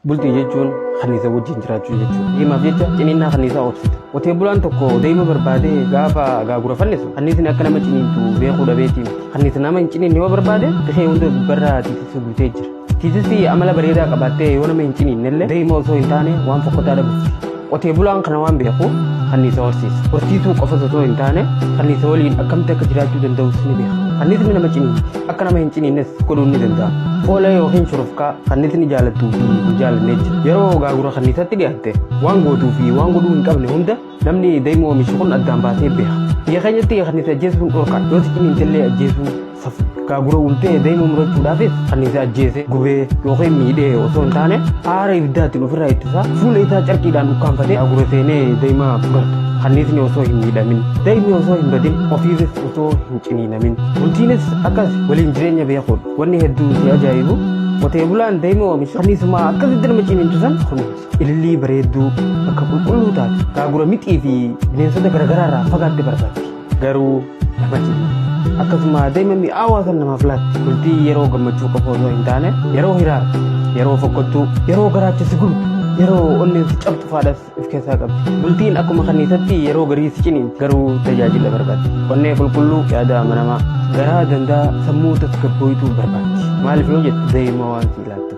Bultii jechuun kanniisa wajjin jiraachuu jechuudha. Himaaf jecha ciniinnaa kanniisaa obsita. Qotee bulaan tokko deema barbaadee gaafa gaagura fannisu kanniisni akka nama ciniintu beekuu dhabeetii miti. Kanniisa nama hin ciniinne yoo barbaade dikee hunda gubbarraa tiitisa guutee jira. Tiitissi amala bareedaa qabaattee yoo nama hin ciniinne deema osoo hin taane waan fokkotaa dhabuufi. Qotee bulaan kana waan beekuuf kanniisa horsiisa. Horsiisuu qofas osoo hin taane kanniisa waliin akkamitti akka jiraachuu danda'us ni beeka. Kanniisni nama ciniinti. Akka nama hin ciniinnes godhuun ni danda'ama. Foola yookiin shurufkaa kanniisni jaalattuu fi hin jaalannee jira. Yeroo gaagura kanniisatti dhiyaatte waan gootuu fi waan godhuu hin qabne hunda namni deemu oomishu kun addaan baasee beeka. Biyya keenyatti kanniisa ajjeesuun dhorkaadha. Yoo si ciniintellee ajjeesuun safu. Gaagura uumtee deemu murachuudhaafis kanniisa ajjeese gubee yookiin miidhee osoo hin taane aara ibiddaatiin ofirraa ittisaa fuula isaa carqiidhaan ukkaanfatee gaagura seenee deema murata. Kanniisni osoo hin miidhamin, deemni osoo hin badin, ofiifis osoo hin ciniinamin. Bultiinis akkas waliin jireenya beekuudha. Wanni hedduu si ajaa'ibu qotee bulaan deema oomishu kanniisuma akkasitti nama ciniintu san kunuunsa. Ilillii bareedduu bakka qulqulluu taate gaagura mixii fi bineensota garaagaraa irraa fagaatte barbaaddi. Garuu nama ciniinti. Akkasuma deema mi'aawaa san namaaf laatti. Bultii yeroo gammachuu qofa osoo hin taane yeroo hiraara, yeroo fokkottuu, yeroo garaacha si gubdu, yeroo onneen si cabxu faadhas of keessaa qabdi. Bultiin akkuma kanniisatti yeroo garii si ciniinti garuu tajaajila barbaaddi. Onnee qulqulluu, yaada amanamaa, garaa danda'a, sammuu tasgabbooytuu barbaaddi. Maaliif yoo jette deema waan si ilaatti.